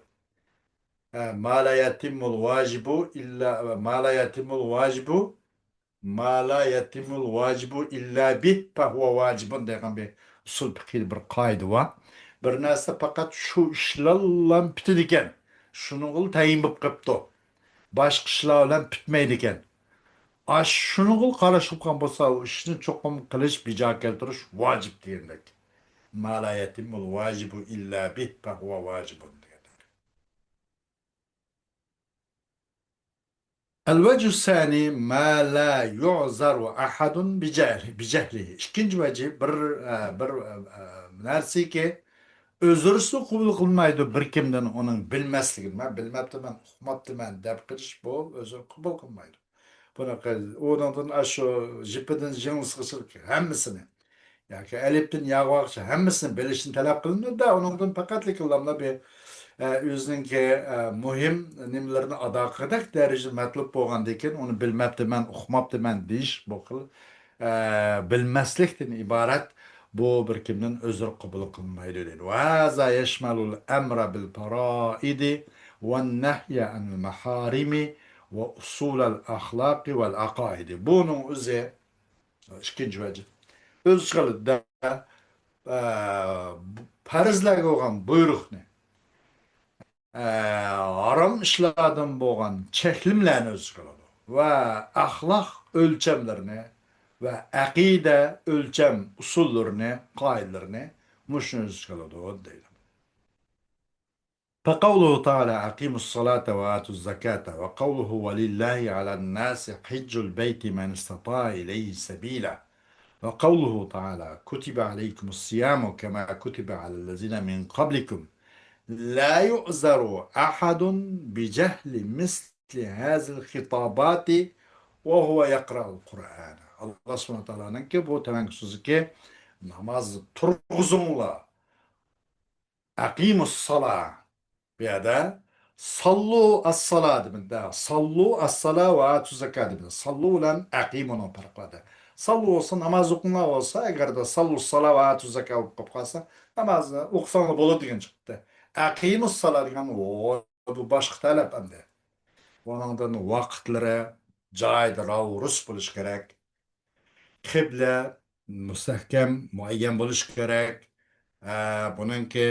ھە، ما لا يەتىممۇل ۋاجىبۇ ئىللا، ما لا يەتىممۇل ۋاجىبۇ ما لا يەتىممۇل ۋاجىبۇ ئىللا بىھ فەھۇۋە ۋاجىبۇن دەيدىغان بىر ئۇسۇل پىقھىدا بىر قائىدە بار. بىر نەرسە پەقەت شۇ ئىشلار بىلەن پۈتىدىكەن، شۇنىڭغىلا تەيىن بولۇپ قېپتۇ. باشقا ئىشلار بىلەن پۈتمەيدىكەن. ئاشۇنىڭغىلا قاراشلىق بولغان بولسا، ئۇ ئىشنى چوقۇم قىلىش، بىجا كەلتۈرۈش ۋاجىپ دېگەندەك. ما لا يەتىممۇل ۋاجىبۇ ئىللا بىھ فەھۇۋە ۋاجىبۇن دېگەندەك. الوجه الثاني ما لا يعذر أحد بجهله، بجهله. ئىككىنچى ۋەجى بىر، ئە، بىر، ئە، نەرسىكى ئۆزرىسىز قوبۇل قىلمايدۇ بىر كىمدىن ئۇنىڭ بىلمەسلىكىنى. مەن بىلمەپتىمەن، ئۇقماپتىمەن دەپ قېلىش بۇ ئۆزرە قوبۇل قىلمايدۇ. بۇنى قىل-، ئۇنىڭدىن ئاشۇ جىپىدىن جىڭلىسىغىچە ھەممىسىنى ياكى ئەلىپتىن ياغىغىچە ھەممىسىنى بىلىشنى تەلەپ قىلىنىدۇ-دە، ئۇنىڭدىن پەقەتلا كېلىدىغان بىر، ئە، ئۆزىنىڭكى، ئە، مۇھىم نېمىلىرىنى ئادا قىلغۇدەك دەرىجىدە مەتلۇب بولغاندىن كېيىن، ئۇنى بىلمەپتىمەن، ئۇقماپتىمەن دېيىش بۇ خىل، ئە، بىلمەسلىكتىن ئىبارەت، بۇ بىر كىمدىن ئۆزرە قوبۇل قىلىنمايدۇ دەيدۇ. وهذا يشمل الأمر بالفرائض والنهي عن المحارم وأصول الأخلاق والعقائد. بۇنىڭ ئۆزى ئىككىنچى ۋەجىھ. ئۆز ئىشىغا، ئە، پەرزلەرگە بولغان بۇيرۇقنى، ئە، ھارام ئىشلاردىن بولغان چەكلىمىلەرنى ئۆز ئىچىگە ئالىدۇ. ۋە ئەخلاق ئۆلچەملىرىنى ۋە ئەقىدە ئۆلچەم ئۇسۇللىرىنى، قائىدىلىرىنى مۇشۇنى ئۆز ئىچىگە ئالىدۇ دەيدۇ. فقوله تعالى: أقيموا الصلاة وآتوا الزكاة، وقوله: ولله على الناس حج البيت من استطاع إليه سبيلا، وقوله تعالى: كتب عليكم الصيام كما كتب على الذين من قبلكم لا يعذر أحد بجهل مثل هذه الخطابات وهو يقرأ القرآن. ئاللا سۇبھانەھۇ ۋە تائالانىڭكى بۇ تۆۋەنكى سۆزىكى، ناماز تۇرغۇزۇڭلار. ئەقىمۇسسالا. بۇ يەردە ساللۇ ئەسسالا دېمىدى. ساللۇ ئەسسالا ۋە ئاتۇ زاكا دېمىدى. ساللۇ بىلەن ئەقىمۇنىڭ پەرقى بار. ساللۇ بولسا ناماز ئوقۇڭلار بولسا، ئەگەردە ساللۇ سالا ۋە ئاتۇ زاكا بولۇپ قالسا، نامازنى ئوقۇساڭلار بولىدۇ دېگەن چىقتى. ئەقىمۇسسالا دېگەن، ۋوي، بۇ باشقا تەلەپ ئەمدى. ئۇنىڭدىن ۋاقىتلىرى، جايىدا راۋۇرۇس بولۇش كېرەك. قىبلە مۇستەھكەم، مۇئەييەن بولۇشى كېرەك. ئە، بۇنىڭكى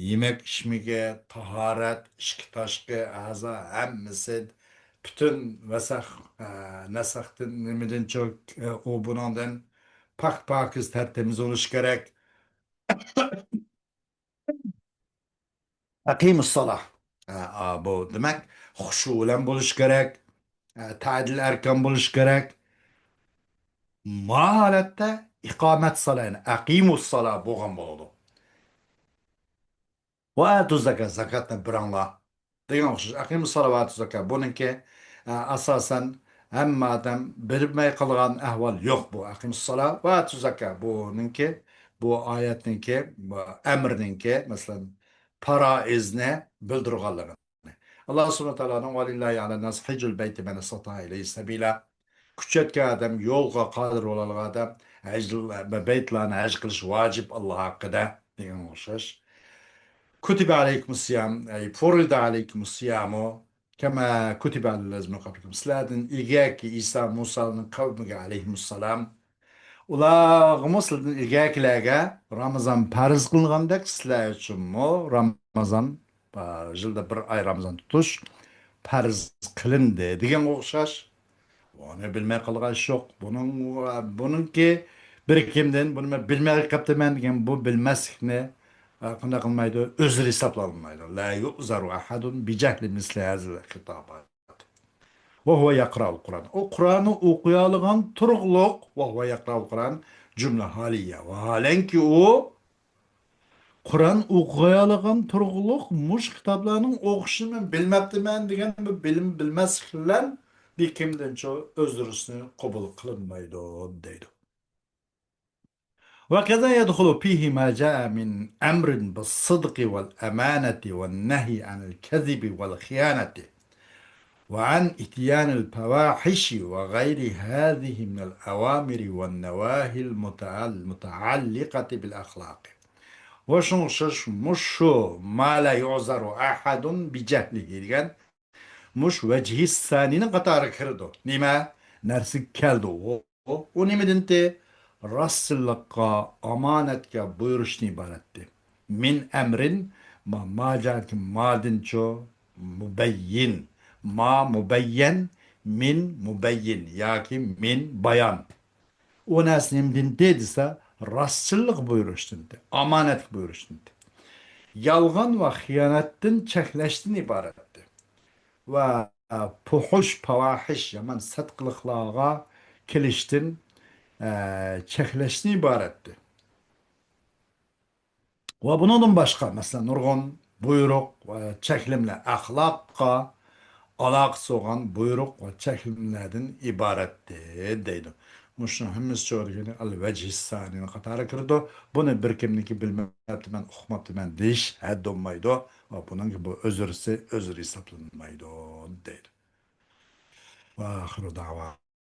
يېمەك ئىچمىكى، تاھارەت، ئىچكى تاشقى ئەزا ھەممىسى پۈتۈن ۋەسەخ، ئە، نەسەختىن نېمىدىنچۇ، ئە، ئۇ بۇنىڭدىن پاك پاكىز تەرتىمىز بولۇشى كېرەك. ئەقىمۇسسالا. ئە، ئا، بۇ دېمەك، خۇشۇ بىلەن بولۇش كېرەك. ئە، تەدىل ئەركان بولۇش كېرەك. ما ھالەتتە ئىقامەت سالا، يەنى ئەقىمۇسسالا بولغان بولىدۇ. ۋە ئاتۇ زاكا، زاكاتنى بېرىڭلار دېگەن ئوخشاش. ئەقىمۇسسالا ۋە ئاتۇ زاكا. بۇنىڭكى، ئە، ئاساسەن ھەممە ئادەم بىلمەي قالغان ئەھۋال يوق بۇ. ئەقىمۇسسالا ۋە ئاتۇ زاكا. بۇنىڭكى، بۇ ئايەتنىڭكى، بۇ ئەمرىنىڭكى، مەسىلەن، پارائىزنى بىلدۈرگەنلىكىنى. ئاللا سۇبھانەھۇ ۋە تائالانىڭ: ولله على الناس حج البيت من استطاع إليه سبيلا. كۈچ يەتكەن ئادەم، يولغا قادىر بولغان ئادەم ھەج، بەيتلارنى ھەج قىلىش ۋاجىپ ئاللا ھەققىدە دېگەنگە ئوخشاش. كتب عليكم الصيام، أي فرض عليكم الصيام كما كتب على الذين من قبلكم. سىلەردىن ئىلگەركى ئىسا، مۇسانىڭ قەۋمىگە ئەلەيھىمۇسسالام، ئۇلارغىمۇ سىلەردىن ئىلگەركىلەرگە رامىزان پەرز قىلىنغاندەك، سىلەر ئۈچۈنمۇ رامىزان، ئا، يىلدا بىر ئاي رامىزان تۇتۇش پەرز قىلىندى دېگەنگە ئوخشاش. ئۇنى بىلمەي قالغان ئىش يوق. بۇنىڭ، بۇنىڭكى بىر كىمدىن، بۇنى مەن بىلمەي قاپتىمەن دېگەن بۇ بىلمەسلىكنى، ئا، قانداق قىلمايدۇ؟ ئۆزرە ھېسابلانمايدۇ. لا يعذر أحد بجهل مثل هذه الخطابات. وهو يقرأ القرآن. ئۇ قۇرئاننى ئوقۇيالىغان تۇرۇقلۇق. وهو يقرأ القرآن، جۈملە ھالىيە. ۋاھالەنكى ئۇ قۇرئان ئوقۇيالىغان تۇرۇقلۇق مۇشۇ كىتابلارنىڭ ئوقۇشىنى مەن بىلمەپتىمەن دېگەن بىر بىلىم، بىلمەسلىك بىلەن بىر كىمدىنچۇ ئۆزرىسىنى قوبۇل قىلىنمايدۇ دەيدۇ. وكذا يدخل فيه ما جاء من أمر بالصدق والأمانة والنهي عن الكذب والخيانة وعن إتيان الفواحش وغير هذه من الأوامر والنواهي المتعل-، المتعلقة بالأخلاق. ۋە شۇنىڭغا ئوخشاش مۇشۇ ما لا يعذر أحد بجهله دېگەن مۇشۇ ۋەجھى سانىنىڭ قاتارىغا كىرىدۇ. نېمە نەرسە كەلدى ئۇ؟ ئۇ نېمىدىنتى؟ راستچىللىققا، ئامانەتكە بۇيرۇشتىن ئىبارەتتى. من أمر، ما، ما جاءتكى مادىنچۇ؟ مۇبەييىن. ما مۇبەييەن، من مۇبەييىن ياكى من بايان. ئۇ نەرسە نېمىدىنتى دېسە، راستچىللىق بۇيرۇشتىنتى، ئامانەتكە بۇيرۇشتىنتى. يالغان ۋە خىيانەتتىن چەكلەشتىن ئىبارەتتى. ۋە پۇھۇش، پاۋاھىش، يامان سەت قىلىقلارغا كېلىشتىن، ئە، چەكلەشتىن ئىبارەتتى. ۋە بۇنىڭدىن باشقا، مەسىلەن، نۇرغۇن بۇيرۇق ۋە چەكلىمىلەر، ئەخلاققا ئالاقىسى بولغان بۇيرۇق ۋە چەكلىمىلەردىن ئىبارەتتى، دەيدۇ. مۇشۇنىڭ ھەممىسى چۆرىگىنى ئەل ۋەجھى سانىنىڭ قاتارىغا كىرىدۇ. بۇنى بىر كىمنىڭكى بىلمەپتىمەن، ئۇقماپتىمەن دېيىش ھەددى بولمايدۇ ۋە بۇنىڭكى بۇ ئۆزرىسى، ئۆزرە ھېسابلانمايدۇ، دەيدۇ. وآخر دعوانا